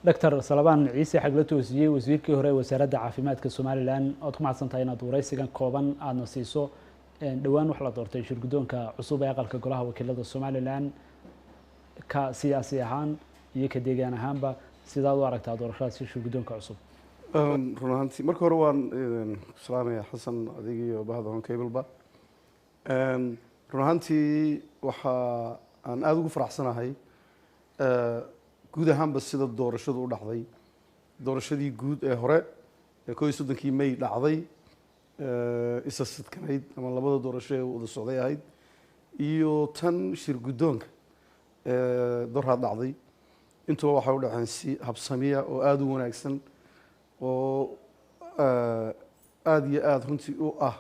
Doctor Salabaan Ciise Xagla Toosiyey, wasiirkii hore ee wasaaradda caafimaadka Somalilan, oad ku mahadsan tahay inaad waraysigan kooban aadna siiso. Dhowaan waxaa la doortay shirguddoonka cusub ee aqalka golaha wakiilada Somalilan. Ka siyaasi ahaan iyo ka deegaan ahaanba, sidaad u aragtaa doorashadaasi shirguddoonka cusub? Run ahaantii, marka hore waan salaamaya Xasan, adig iyo bahda Horn Cableba. Run ahaantii waxa aan aada ugu faraxsanahay guud ahaanba sida doorashadu u dhacday. Doorashadii guud ee hore ee 31-kii May dhacday, isa sidkanayd ama labada doorasho ee wada socday ahayd, iyo tan shir guddoonka ee doraad dhacday, intuba waxay u dhaceen si habsamiya oo aada u wanaagsan oo aada iyo aada runtii u ah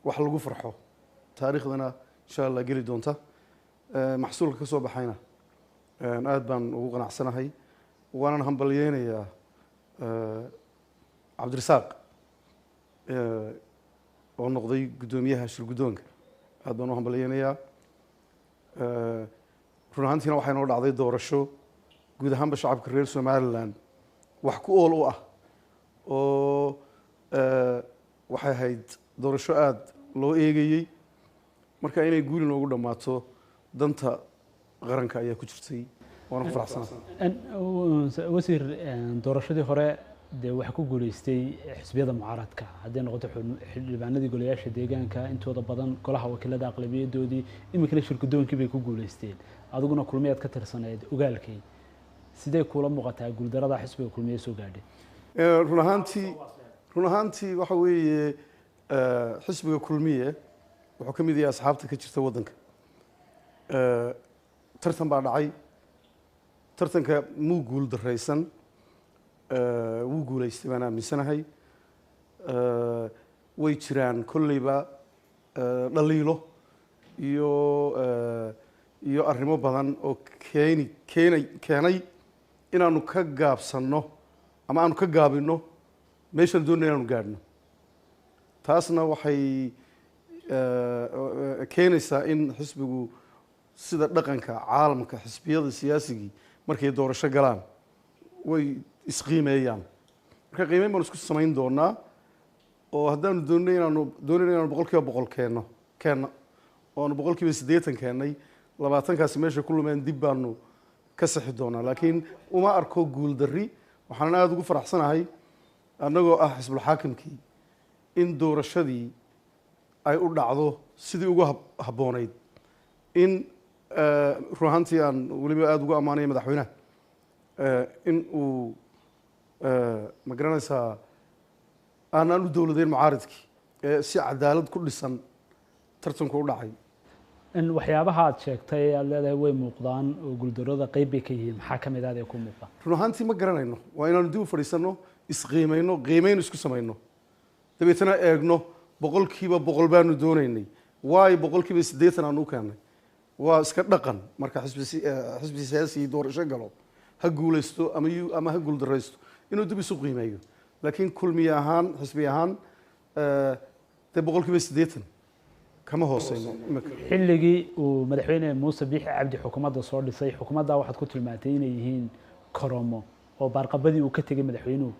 wax lagu farxo, taariikhdana insha Allah geli doonta. Maxsuulka ka soo baxayna aada baan ugu qanacsanahay, waanan hambalyeynayaa Cabdirasaaq oo noqday guddoomiyaha shir guddoonka. Aada baan u hambalyeynayaa. Run ahaantiina waxay noo dhacday doorasho guud ahaanba shacabka reer Somaliland wax ku ool u ah, oo waxay ahayd doorasho aada loo eegayey. Marka inay guuli noogu dhammaato danta qaranka ayaa ku jirtay, waana ku faraxsanahay. Wasiir, doorashadii hore dee waxaa ku guuleystay xisbiyada mucaaradka, hadday noqoto xildhibaanadii golayaasha deegaanka intooda badan, golaha wakiilada aqlabiyadoodii, iminkana shirgudoonkii bay ku guuleysteen. Adiguna Kulmiyaad ka tirsaneyd ogaalkay. Sidee kuula muuqataa guuldarada xisbiga Kulmiye soo gaadhay? Run ahaantii waxa weeye, xisbiga Kulmiye wuxuu ka mid yahay asxaabta ka jirta waddanka. Tartan baa dhacay. Tartanka muu guul daraysan, wuu guulaystay baan aaminsanahay. Way jiraan kolleyba dhaliilo iyo arrimo badan oo keeni keenay keenay inaanu ka gaabsanno ama aanu ka gaabino meeshaan doonay inaanu gaadhno. Taasna waxay keenaysaa in xisbigu, sida dhaqanka caalamka, xisbiyada siyaasigii markay doorasho galaan way isqiimeeyaan. Marka qiimeyn baanu isku samayn doonaa, oo haddaanu doonay inaanu doonayno inaanu 100% keenno oo aanu 80% keennay, 20-kaasi meesha ku lumeen dib baanu ka sixi doonaa. Laakiin uma arko guul darri. Waxaanan aada ugu faraxsanahay, annagoo ah xisbulxaakimkii, in doorashadii ay u dhacdo sidii ugu habboonayd, in run ahaantii aan weliba aada ugu ammaanaya madaxweynaha in uu, ma garanaysaa, aanaan u dowladeyn mucaaridkii ee si cadaalad ku dhisan tartanku u dhacay. In waxyaabaha aad sheegtay aad leedahay way muuqdaan oo guuldarrada qeyb bay ka yihiin, maxaa ka mid ah ee ku muuqda? Run ahaantii ma garanayno. Waa inaanu dib u fadhiisanno, isqiimayno, qiimeyn isku samayno, dabeetana eegno 100% baanu doonaynay, waayo 80% aanu u keennay. Waa iska dhaqan marka xisbi siyaasi doorasho galo, ha guulaysto ama ha guuldaraysto, inuu dib isu qiimeeyo. Laakiin Kulmiye ahaan, xisbi ahaan, dee 80% kama hooseyno imika. Xilligii uu madaxweyne Muuse Biixi Cabdi xukuumadda soo dhisay, xukuumadda waxaad ku tilmaantay inay yihiin koromo oo baarqabadii uu ka tegay madaxweynuhu.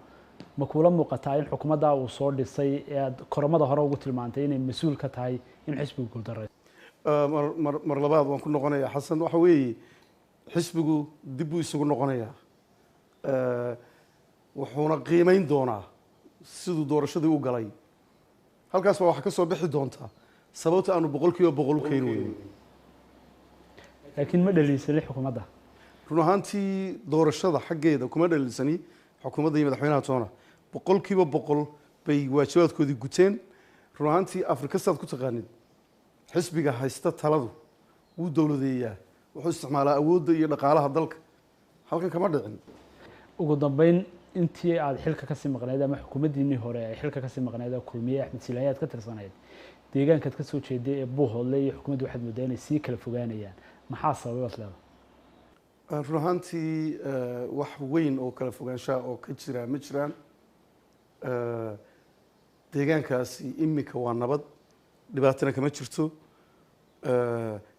Ma kuula muuqataa in xukuumadda uu soo dhisay ee aad koromada hore ugu tilmaantay inay mas-uul ka tahay in xisbigu guuldarray? Mar labaad waan ku noqonayaa, Xasan. Waxa weeye, xisbigu dib buu isugu noqonayaa, wuxuuna qiimeyn doonaa siduu doorashadii u galay. Halkaas baa waxaa ka soo bixi doontaa sababta aanu 100% u keeni weynin. Laakiin ma dhaliilsanay xukuumadda? Run ahaantii doorashada xaggeeda kuma dhaliilsani xukuumadda iyo madaxweynaha toona. 100% bay waajibaadkoodii guteen. Run ahaantii Afrika saad ku taqaanid, xisbiga haysta taladu wuu dowladeeyaa, wuxuu isticmaalaa awoodda iyo dhaqaalaha dalka. Halkan kama dhicin. Ugu dambeyn, intii aad xilka kasii maqnayd ama xukuumaddiinii hore ay xilka kasii maqnayd ee Kulmiye, Axmed Silaaye aad ka tirsanayd, deegaankaad kasoo jeeday ee Buuhoodle iyo xukuumadda waxaad moodaa inay sii kala fogaanayaan. Maxaa sababay baad leedahay? Run ahaantii wax weyn oo kala fogaanshaha oo ka jira ma jiraan. Deegaankaasi iminka waa nabad, dhibaatana kama jirto.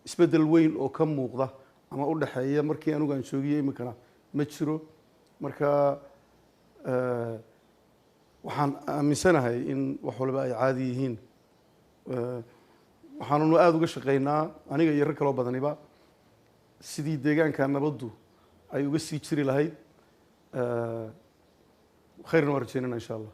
Isbeddel weyn oo ka muuqda ama u dhexeeya markii anigu aan joogiyo iminkana ma jiro. Marka waxaan aaminsanahay in wax walba ay caadi yihiin. Waxaanunu aada uga shaqeynaa, aniga iyo rag kaloo badaniba, sidii deegaanka nabaddu ay uga sii jiri lahayd. Khayrna waan rajeynana, insha Allah.